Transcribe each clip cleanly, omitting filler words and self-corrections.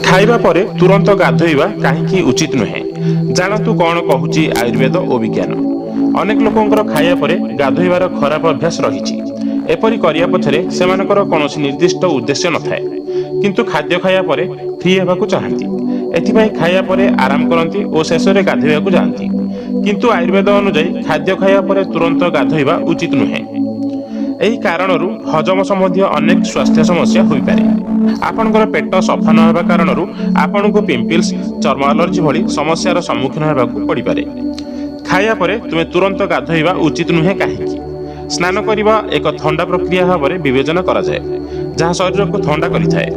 ଖାଇବା ପରେ ତୁରନ୍ତ ଗାଧୋଇବା କାହିଁକି ଉଚିତ ନୁହେଁ, ଜାଣନ୍ତୁ କଣ କହୁଛି ଆୟୁର୍ବେଦ ଓ ବିଜ୍ଞାନ। ଅନେକ ଲୋକଙ୍କର ଖାଇବା ପରେ ଗାଧୋଇବାର ଖରାପ ଅଭ୍ୟାସ ରହିଛି। ଏପରି କରିବା ପଛରେ ସେମାନଙ୍କର କୌଣସି ନିର୍ଦ୍ଦିଷ୍ଟ ଉଦ୍ଦେଶ୍ୟ ନଥାଏ, କିନ୍ତୁ ଖାଦ୍ୟ ଖାଇବା ପରେ ଫ୍ରି ହେବାକୁ ଚାହାନ୍ତି। ଏଥିପାଇଁ ଖାଇବା ପରେ ଆରାମ କରନ୍ତି ଓ ଶେଷରେ ଗାଧୋଇବାକୁ ଯାଆନ୍ତି। କିନ୍ତୁ ଆୟୁର୍ବେଦ ଅନୁଯାୟୀ ଖାଦ୍ୟ ଖାଇବା ପରେ ତୁରନ୍ତ ଗାଧୋଇବା ଉଚିତ ନୁହେଁ। ଏହି କାରଣରୁ ହଜମ ସମ୍ବନ୍ଧୀୟ ଅନେକ ସ୍ୱାସ୍ଥ୍ୟ ସମସ୍ୟା ହୋଇପାରେ। ଆପଣଙ୍କର ପେଟ ସଫା ନ ହେବା କାରଣରୁ ଆପଣଙ୍କୁ ପିମ୍ପଲ୍ସ, ଚର୍ମ ଆଲର୍ଜି ଭଳି ସମସ୍ୟାର ସମ୍ମୁଖୀନ ହେବାକୁ ପଡ଼ିପାରେ। ଖାଇବା ପରେ ତୁମେ ତୁରନ୍ତ ଗାଧୋଇବା ଉଚିତ ନୁହେଁ କାହିଁକି? ସ୍ନାନ କରିବା ଏକ ଥଣ୍ଡା ପ୍ରକ୍ରିୟା ଭାବରେ ବିବେଚନା କରାଯାଏ, ଯାହା ଶରୀରକୁ ଥଣ୍ଡା କରିଥାଏ।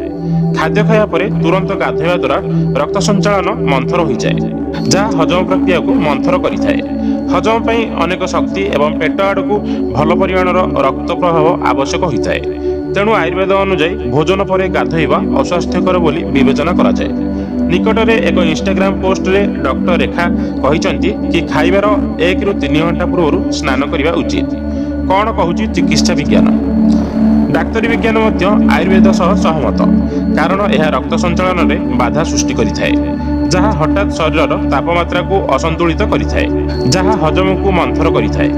ଖାଦ୍ୟ ଖାଇବା ପରେ ତୁରନ୍ତ ଗାଧୋଇବା ଦ୍ୱାରା ରକ୍ତ ସଞ୍ଚାଳନ ମନ୍ଥର ହୋଇଯାଏ, ଯାହା ହଜମ ପ୍ରକ୍ରିୟାକୁ ମନ୍ଥର କରିଥାଏ। ହଜମ ପାଇଁ ଅନେକ ଶକ୍ତି ଏବଂ ପେଟ ଆଡ଼କୁ ଭଲ ପରିମାଣର ରକ୍ତ ପ୍ରବାହ ଆବଶ୍ୟକ ହୋଇଥାଏ। ତେଣୁ ଆୟୁର୍ବେଦ ଅନୁଯାୟୀ ଭୋଜନ ପରେ ଗାଧୋଇବା ଅସ୍ୱାସ୍ଥ୍ୟକର ବୋଲି ବିବେଚନା କରାଯାଏ। ନିକଟରେ ଏକ ଇନଷ୍ଟାଗ୍ରାମ ପୋଷ୍ଟରେ ଡକ୍ଟର ରେଖା କହିଛନ୍ତି କି ଖାଇବାର 1ରୁ 3 ଘଣ୍ଟା ପୂର୍ବରୁ ସ୍ନାନ କରିବା ଉଚିତ। କଣ କହୁଛି ଚିକିତ୍ସା ବିଜ୍ଞାନ? ଡାକ୍ତରୀ ବିଜ୍ଞାନ ମଧ୍ୟ ଆୟୁର୍ବେଦ ସହ ସହମତ, କାରଣ ଏହା ରକ୍ତ ସଞ୍ଚାଳନରେ ବାଧା ସୃଷ୍ଟି କରିଥାଏ, ଯାହା ହଠାତ୍ ଶରୀରର ତାପମାତ୍ରାକୁ ଅସନ୍ତୁଳିତ କରିଥାଏ, ଯାହା ହଜମକୁ ମନ୍ଥର କରିଥାଏ।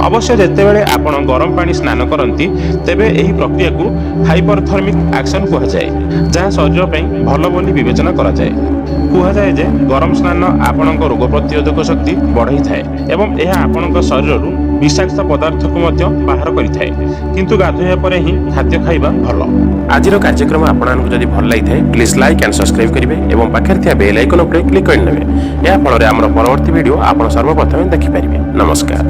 ଅବଶ୍ୟ ଯେତେବେଳେ ଆପଣ ଗରମ ପାଣି ସ୍ନାନ କରନ୍ତି, ତେବେ ଏହି ପ୍ରକ୍ରିୟାକୁ ହାଇପରଥର୍ମିକ୍ ଆକ୍ସନ କୁହାଯାଏ, ଯାହା ଶରୀର ପାଇଁ ଭଲ ବୋଲି ବିବେଚନା କରାଯାଏ। କୁହାଯାଏ ଯେ ଗରମ ସ୍ନାନ ଆପଣଙ୍କ ରୋଗ ପ୍ରତିରୋଧକ ଶକ୍ତି ବଢ଼ାଇଥାଏ ଏବଂ ଏହା ଆପଣଙ୍କ ଶରୀରରୁ ବିଷାକ୍ତ ପଦାର୍ଥକୁ ମଧ୍ୟ ବାହାର କରିଥାଏ। କିନ୍ତୁ ଗାଧୋଇବା ପରେ ହିଁ ଖାଦ୍ୟ ଖାଇବା ଭଲ। ଆଜିର କାର୍ଯ୍ୟକ୍ରମ ଆପଣମାନଙ୍କୁ ଯଦି ଭଲ ଲାଗିଥାଏ, ପ୍ଲିଜ୍ ଲାଇକ୍ ଆଣ୍ଡ ସବସ୍କ୍ରାଇବ୍ କରିବେ ଏବଂ ପାଖରେ ଥିବା ବେଲ୍ ଆଇକନ୍ ଉପରେ କ୍ଲିକ୍ କରିନେବେ। ଏହା ଫଳରେ ଆମର ପରବର୍ତ୍ତୀ ଭିଡ଼ିଓ ଆପଣ ସର୍ବପ୍ରଥମେ ଦେଖିପାରିବେ। ନମସ୍କାର।